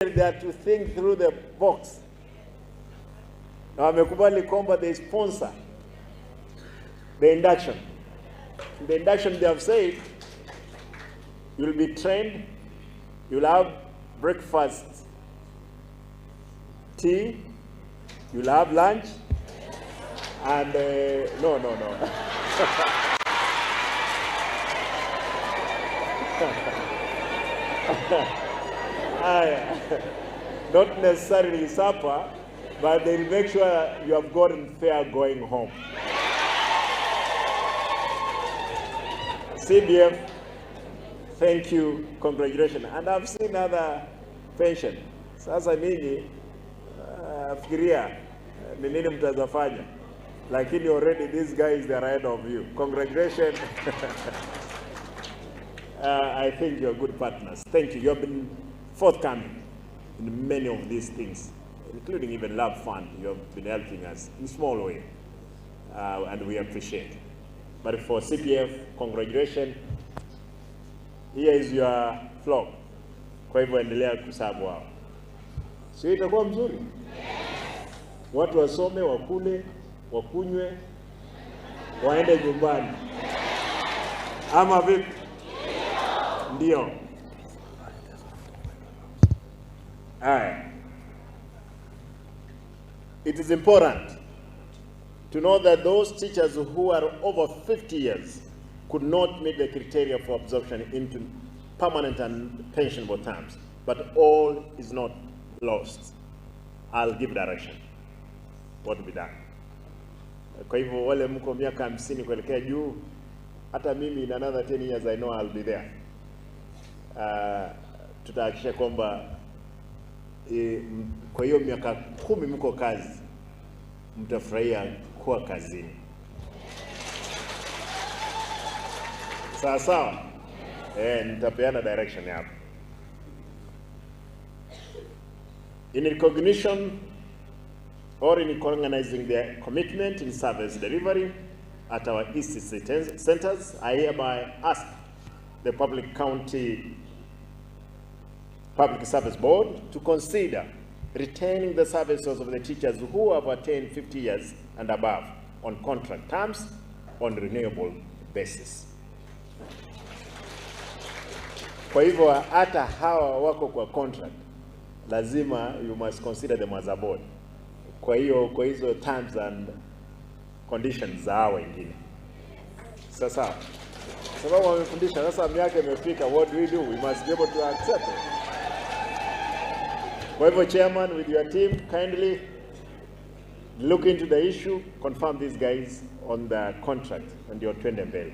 They are to think through the box. Na wamekubali kwamba they sponsor the induction. In the induction they have said you'll be trained, you'll have breakfast, tea, you'll have lunch, and no, no, no. Not necessarily supper, but they'll make sure you have gotten fair going home. CBF, thank you, congratulations. And I've seen other pension. Sasa ninyi, fikiria ni nini mtazafanya. Lakini already these guys, they are ahead of you. Congratulations. I think you're good partners. Thank you. You have been forthcoming in many of these things, including even Love Fund. You have been helping us in small way, and we appreciate. But for CPF, congratulations. Here is your floor. Kwa hivyo endelea kusabu wao. Sio itakuwa mzuri? Yes. Watu wasome, wakule, wakunywe, waende nyumbani. Ama vipi? Ndio. Haya. It is important to know that those teachers who are over 50 years could not meet the criteria for absorption into permanent and pensionable terms, but all is not lost. I'll give direction what to be done. Kwa hivyo wale mko miaka 50 kuelekea juu, hata mimi in another 10 years I know I'll be there. Tutahakikisha kwamba kwa hiyo miaka 10 mko kazi, mtafurahia kuwa kazini. Sawa sawa? Nitapeana direction hapo. In recognition or in recognizing their commitment in service delivery at our ECC centers, I hereby ask the Public County Public Service Board to consider retaining the services of the teachers who have attained 50 years and above on contract terms on renewable basis. Kwa hivyo hata hawa wako kwa contract, lazima you must consider them as a board. Kwa hiyo kwa hizo terms and conditions za hawa wengine. Sasa sababu wamefundisha, sasa miaka imefika, what do we do? We must be able to accept it. Kwa hivyo chairman, with your team, kindly look into the issue, confirm these guys on the contract, and your twende mbele.